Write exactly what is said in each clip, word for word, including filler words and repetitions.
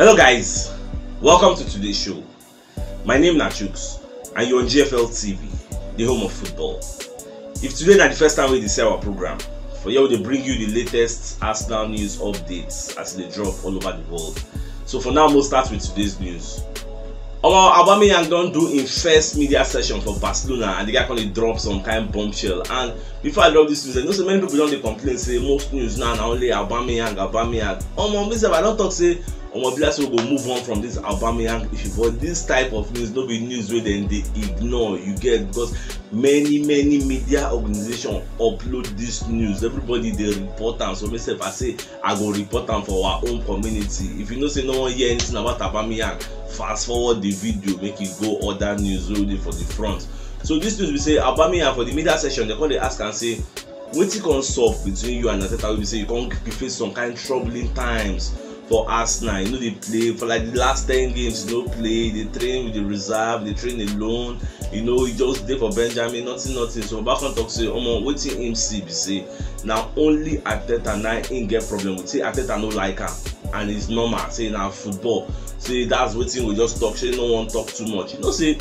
Hello guys, welcome to today's show. My name na Chuks and you're on G F L T V, the home of football. If today na the first time wey you dey see our program, for here we dey bring you the latest Arsenal news updates as e dey drop all over the world. So for now, we'll start with today's news. Omo, Aubameyang don do im first media session for Barcelona and the guy come dey drop some kind bombshell. And before I drop this news, I know say many people don dey complain say most news now na only Aubameyang, Aubameyang. Omo, me sef I don talk say omo, be like say we go move on from this Aubameyang issue, but this type of news no be news wey dem dey ignore, you get, because many many media organization upload this news, everybody dey report am. So me sef I say I go report am for our own community. If you know say no one hear anything about Aubameyang, fast forward the video make e go other news wey dey for the front. So this news be say Aubameyang, for the media session, they come dey ask am say, wetin come sup between you and Arteta wey be say you come face some kind troubling times for Arsenal? You no dey play for like the last ten games, you no play, you dey train with the reserve, you dey train alone, you know, you just dey for Benjamin, nothing, nothing. So Oba come talk say, omo, wetin him see be say na only Arteta na him get problem with, say Arteta no like am, and it's normal, say na football, say that's wetin we just talk, say no wan talk too much. You know say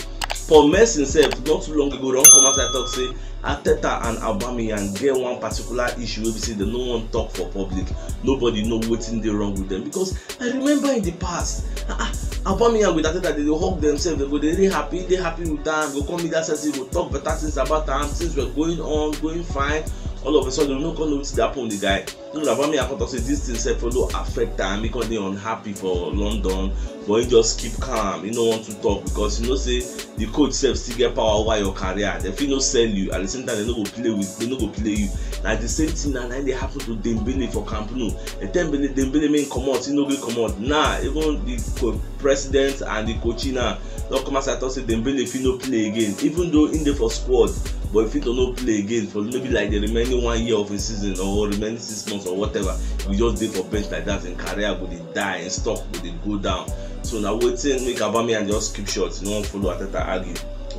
Paul Merson sef not too long ago don come outside talk say Arteta and Aubameyang get one particular issue wey be say dem no wan talk for public. Nobody know wetin dey wrong with them, because I remember in the past, ah, ah, Aubameyang with Arteta, they dey hug themselves, they go dey dey happy, dey happy with am, go come media session, go talk better things about am, things were going on, going fine. All of a sudden, we no come know wetin dey happen with the guy. Even Aubameyang come talk say this thing sef follow affect am, he come dey unhappy for London, but he just keep calm, he no want to talk because you know say the coach sef still get power over your career. Dem fit no sell you, at the same time dem no go play with, dem no go play you. Na the same thing na, na im dey happen to Dembele for Camp Nou. Dem tell Dembele, Dembele make him comot, he no gree comot. Now even the co- president and the coach now don come outside talk say Dembele fit no play again, even though he dey for squad, but he fit to no play again for maybe like the remaining one year of his season or remaining six months or whatever. He just dey for bench like that, him career go dey die, him stock go dey go down. So na wetin make Aubameyang just keep short, he no wan follow Arteta argue.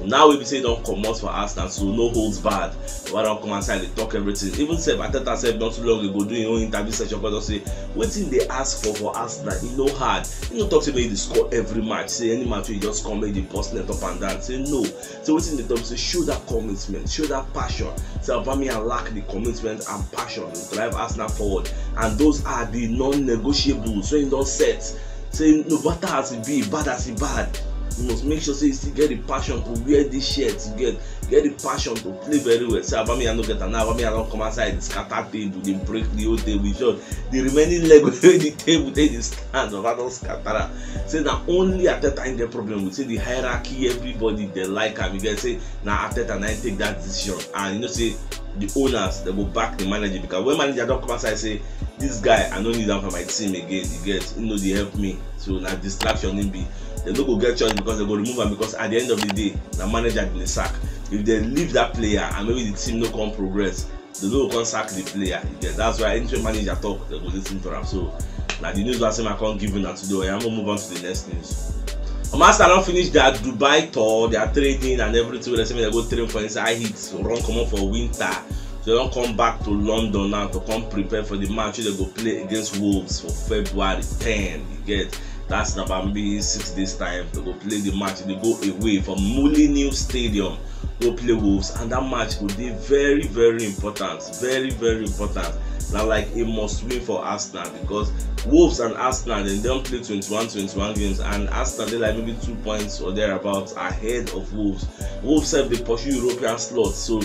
Now wey be say he don comot for Arsenal, so no holds barred. Oba don come outside dey talk everything. Even sef Arteta sef not too long ago do him own interview session come talk say wetin dey ask for for Arsenal, e no hard. He no talk say make you dey score every match, say any match wey you just come make you dey burst net up and down. Say no. Say wetin dey talk say show that commitment, show that passion. Say Aubameyang lack the commitment and passion to drive Arsenal forward, and those are the non-negotiables wey he don set. Say no matter as e be, bad as e bad, you must make sure say you still get the passion to wear this shirt, you get get the passion to play very well. Say Aubameyang no get am, now Aubameyang don come outside, dey scatter table, dey break the whole table. In short, the remaining leg wey the table dey dey stand, Oba don scatter am. Say na only Arteta im get problem with, say the hierarchy, everybody dey like am. You get say na Arteta na im take that decision, and you know say the owners dem go back the manager, because when manager don come outside say this guy I no need am for my team again, you get, he no dey help me, so na distraction him be. Dem no go get choice because dem go remove am, because at the end of the day na manager dem dey sack. If dem leave that player and maybe the team no come progress, dem no go come sack the player. You get, that's why anything manager talk dem go listen to am. So na the news wey I say I come give una today. Oya, make we move on to the next news. Omo, Arsenal don finish their Dubai tour, their training and everything wey dem say make dem go train for inside heat, run comot for winter. So dem don come back to London now to come prepare for the match wey dem go play against Wolves for February ten. You get, that's na about maybe six days time. Dem go play the match, dem go away for Molineux Stadium go play Wolves, and that match go dey very very important, very very important. Na like a must win for Arsenal, because Wolves and Arsenal dem don play twenty-one twenty-one games, and Arsenal dey like maybe two points or thereabouts ahead of Wolves. Wolves sef dey pursue European slot, so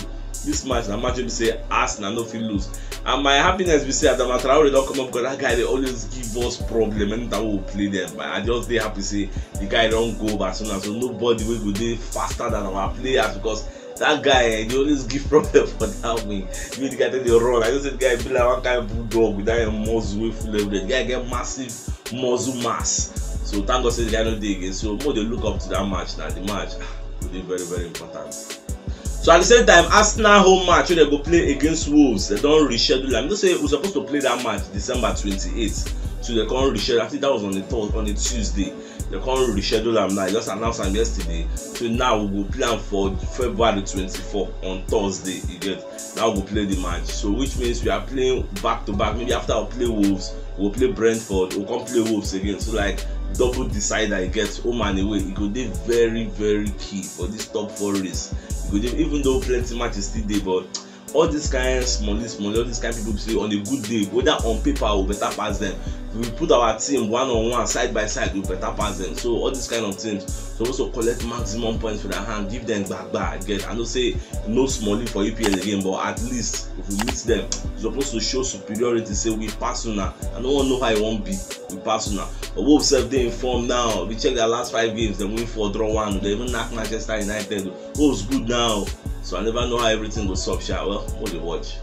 this match na match wey be say Arsenal no fit lose. And my happiness be say Adama Traore don come up, because that guy dey always give us problem anytime we play them. But I just dey happy say the guy don go Barcelona, so nobody wey go dey faster than our players, because that guy eh, dey always give problem for that wing. You the guy take dey run. I know say the guy be like one kind bulldog with that him muscle wey full everywhere. The guy get massive muscle mass. So thank God say the guy no dey again. So make we dey look up to that match now. The match ah, go dey very very important. So at the same time, Arsenal home match wey dem go play against Wolves, dem don reschedule am. You know say we suppose to play that match December twenty-eight, so dem come reschedule. I think that was on a Thurs on a Tuesday. Dem come reschedule am now. Just announce am yesterday. So now we go play am for February twenty-four on Thursday. You get, now we go play the match. So which means we are playing back to back. Maybe after we play Wolves, We go play Brentford, we go come play Wolves again. So like double decider, e get home and away. E go dey very, very key for this top four race. E go dey, even though plenty matches still dey, but all this kind smallie smallie, all this kind people be say on a good day, whether on paper we better pass them. If we put our team one on one, side by side, we better pass them. So all these kind of teams suppose to collect maximum points for their hand, give them gbagba again. I know say no smallie for E P L again, but at least if we meet them, we suppose to show superiority, say we pass una. I no wan know how e wan be, we pass una. But Wolves sef dey in form now. If you check their last five games, dem win four, draw one. Dem even knack Manchester United. Wolves good now. So I never know how everything go sup sha. Well, we dey watch.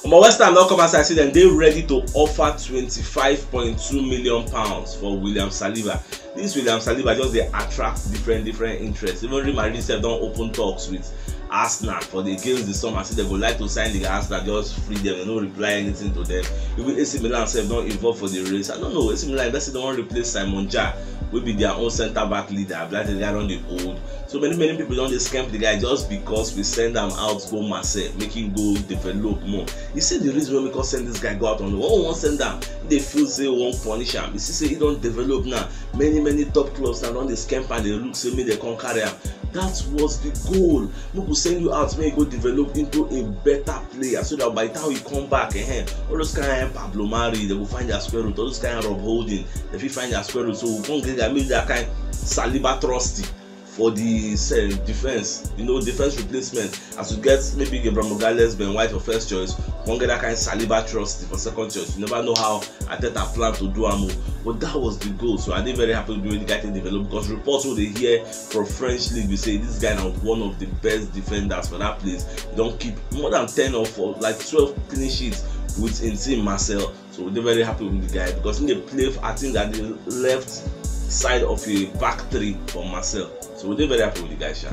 Omo, West Ham don come outside say dem dey ready to offer twenty-five point two million pounds for William Saliba. This William Saliba just dey attract different, different interests. Even Real Madrid sef don open talks with Arsenal for the, against the summer, say dem go like to sign the guy. Arsenal just free them, dem no reply anything to them. Even A C Milan sef don involve for the race. I don't know, A C Milan, person don replace Simon Kjaer, wey be their own centre back leader. Be like the guy don dey old. So many, many people don dey scamp the guy just because we send am out go Marseille, make him go develop more. You see the reason why we come send this guy go out on loan? Why we wan send am? He dey feel say we wan punish am. You see say he don develop now. Many, many top clubs now don dey scamp am, dey look say make dem come carry am. That was the goal. Make we send you out, make you go develop into a better player, so that by the time you come back, eh, all those kind Pablo Mari, dem go find their square root. All those kind Rob Holding, dem fit find their square root. So we come get that, make that kind Saliba trusty for the, eh, defense, you know, defense replacement. As you get maybe Gabriel Magalhaes, Ben White for first choice, come get that kind Saliba trusty for second choice. You never know how Arteta plan to do am o. But that was the goal. So I dey very happy with the way the guy take develop, because reports wey dey hear from French league be say this guy na one of the best defenders for that place. He don keep more than ten or for like twelve clean sheets with him team Marseille. So we dey very happy with the guy because he dey play, I think, at the left side of a back three for Marseille. So we dey very happy with the guy sha.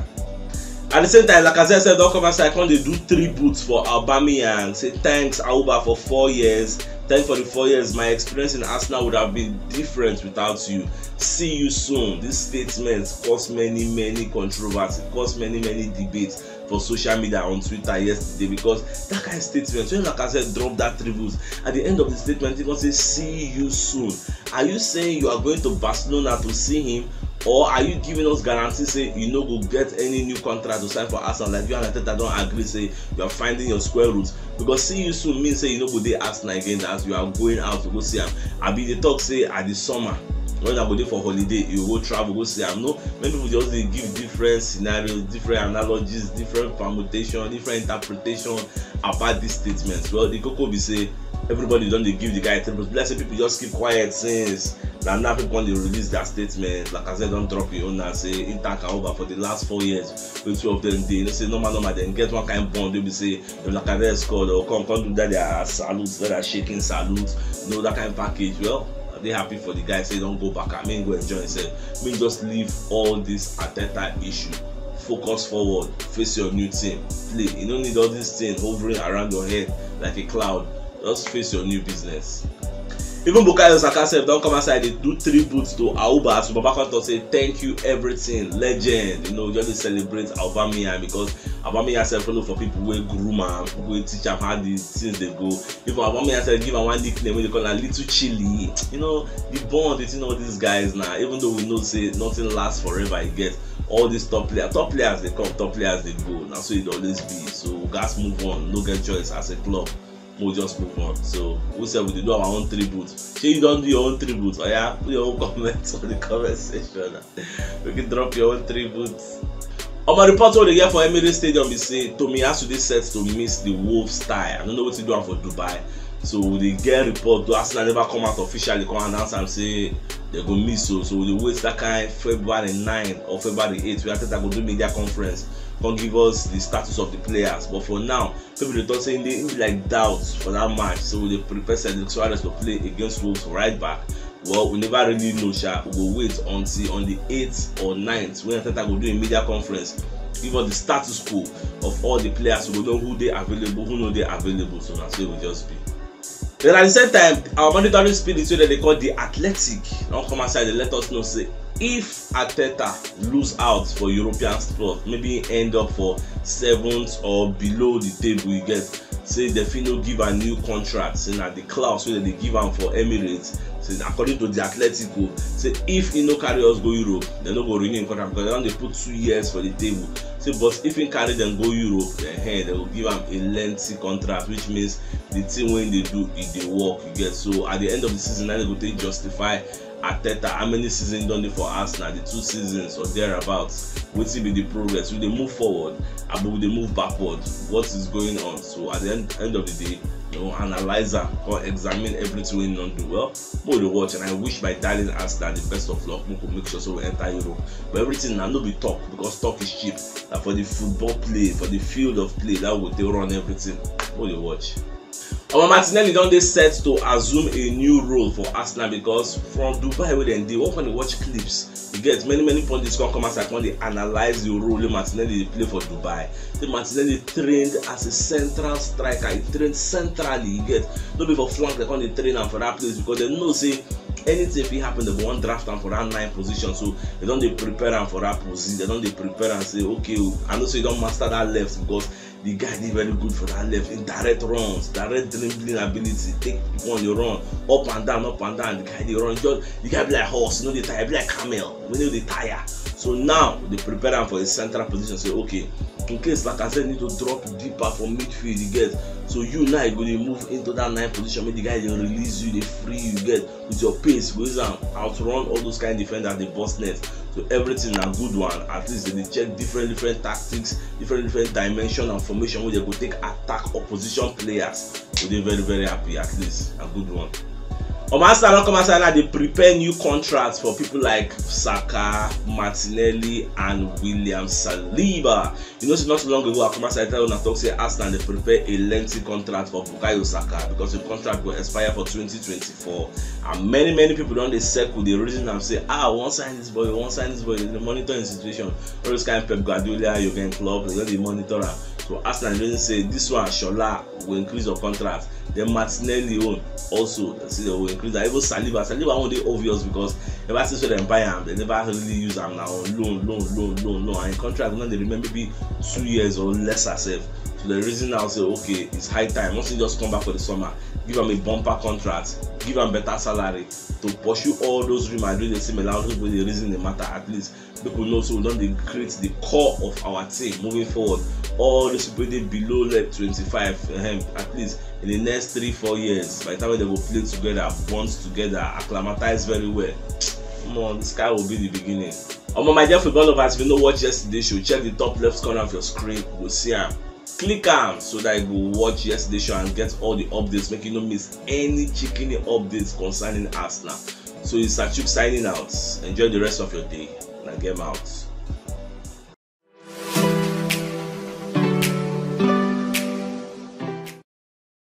At the same time, Lacazette sef don come outside, come dey do tribute for Aubameyang. Say, "Thanks, Auba, for four years. Thanks for the four years. My experience in Arsenal would have been different without you. See you soon." This statement cause many, many controversy, cause many, many debates for social media on Twitter yesterday, because that kind statement, when Lacazette drop that tribute, at the end of the statement, he come say, "See you soon." Are you saying you are going to Barcelona to see him, or are you giving us guarantee say you no go get any new contract to sign for Arsenal? Like, you and Arteta don agree say you are finding your square root, because "See you soon" mean say you no go dey Arsenal again, as you are going out to go see am. Abi dey talk say at the summer, when I go dey for holiday, you go travel go see am? No, many people just dey give different scenarios, different analogies, different permutation, different interpretation about this statement. Well, the koko be say everybody don dey give the guy tribute. Be like say people just keep quiet since. Na now people come dey release their statement. Lacazette don drop him own now, say him thank Auba for the last four years wey two of them dey. You know say normal, normal, dem get one kind bond wey be say if Lacazette score, dem go come, come do that their salute, that their shaking salute, you know, that kind package. Well, I dey happy for the guy, say he don go back, I mean, go enjoy himself. Make him just leave all this Arteta issue. Focus forward, face your new team, play. You no need all this thing hovering around your head like a cloud. Just face your new business. Even Bukayo Saka sef don come outside dey do tribute to Auba, as Baba come talk say, "Thank you, everything, legend." You know, just dey celebrate Aubameyang, because Aubameyang sef follow for people wey groom am, people wey teach am how the things dey go. Even Aubameyang sef give am one nickname wey dey call am Little Chili. You know, the bond between all these guys now, even though we know say nothing lasts forever, e get all these top players. Top players dey come, top players dey go. Na so e dey always be. So we gats move on. No get choice as a club. We'll just move on. So we sef, we dey do our own tribute. Shey you don do your own tribute? Oya, put your own comment for the comment section. You can drop your own tribute. Omo, report wey we dey get for Emirates Stadium be say Tomiyasu dey set to miss the Wolves tie. I no know wetin do am for Dubai. So we dey get report, though Arsenal never come out officially come announce am say dem go miss. So, so we dey wait that kind February nine or February eight, wey Arteta go do media conference, come give us the status of the players. But for now, people dey talk say e dey, e be like doubt for that match. So we dey prepare Cedric Soares to play against Wolves for right back. Well, we never really know sha. We go wait until on the eighth or ninth when Arteta go do a media conference, give us the status quo of all the players. We go know who dey available, who no dey available. So na so e go just be. Then at the same time, our monitoring spirit wey dem dey call The Athletic don come outside dey let us know say if Arteta lose out for European spot, maybe end up for seventh or below the table, you get, say dem fit no give am new contract, say na the clause wey dem dey give am for Emirates, say according to the Atletico, say if e no carry us go Europe, dem no go renew im contract because dem don dey put two years for the table. Say but if im carry dem go Europe, then hey, dem go give am a lengthy contract, which means the thing wey im dey do, e dey work, you get. So at the end of the season, na dem go take justify Arteta how many seasons don dey for Arsenal, the two seasons or thereabouts. Wetin be the progress? We dey move forward, abi we dey move backward? What is going on? So at the end, end of the day, you know, analyze am, come examine everything wey no do well. Make we dey watch, and I wish my darling Arsenal the best of luck. Make we make sure so we enter Europe. But everything na no be talk, because talk is cheap. Na for the football play, for the field of play, that we take run everything. Make we dey watch. Omo, Martinelli don dey set to assume a new role for Arsenal, because from Dubai wey dem dey, one, when you watch clips, you get many many pundits come come outside, come dey analyze the role wey Martinelli dey play for Dubai. Say Martinelli trained as a central striker, he trained centrally, you get, no be for flank dem come dey train am for that place, because dem know say anything fit happen, dem go wan draft am for that nine position. So dem don dey prepare am for that position, dem don dey prepare am say, okay o, I know say you don master that left, because the guy dey very good for that left, in direct runs, direct dribbling ability, take one, dey run up and down, up and down. The guy dey run, just, the guy be like horse, you know, dey tire, be like camel, you know, dey tire. So now they prepare am for a central position. Say, okay, in case Lacazette need to drop deeper for midfield, you get, so you now you go dey move into that nine position, make the guy dey release you, dey free you, get, with your pace, go use am outrun all those kind defenders, dey burst net. So everything na good one. At least dem dey check different different tactics, different different dimension and formation wey dem go take attack opposition players. We dey very very happy. At least na good one. Omo, Arsenal don come outside now dey prepare new contracts for people like Saka, Martinelli and William Saliba. You know say not too long ago, I come outside tell una talk say Arsenal dey prepare a lengthy contract for Bukayo Saka, because the contract go expire for twenty twenty-four, and many many people don dey circle, dey reason am say, ah, we wan sign this boy, we wan sign this boy, dem dey monitor im situation. All those kind Pep Guardiola, Jurgen Klopp, dem don dey monitor am. So Arsenal reason say this one, Shola, go increase your contract. Then Martinelli own also, dem say dem go increase am. Even Saliba, Saliba own dey obvious, because ever since wey dem buy am, dem never really use am, na on loan, loan, loan, loan, loan, and im contract no dey remain maybe two years or lesser sef. So the reason now say, okay, it's high time, once he just come back for the summer, give am a bumper contract, give am better salary to pursue all those Real Madrid, A C Milan, those people dey reason the matter. At least people know say we don dey create the core of our team moving forward. All these people dey below, like, twenty-five, um, at least in the next three four years, by the time wey dem go play together, bond together, acclimatize very well, come on, the sky will be the beginning. Omo, my dear football lovers, if you no watch yesterday show, check the top left corner of your screen, you go see am. Click am so that you go watch yesterday show and get all the updates, make you no miss any chicken updates concerning Arsenal. So it's Achuk signing out. Enjoy the rest of your day. Now get out.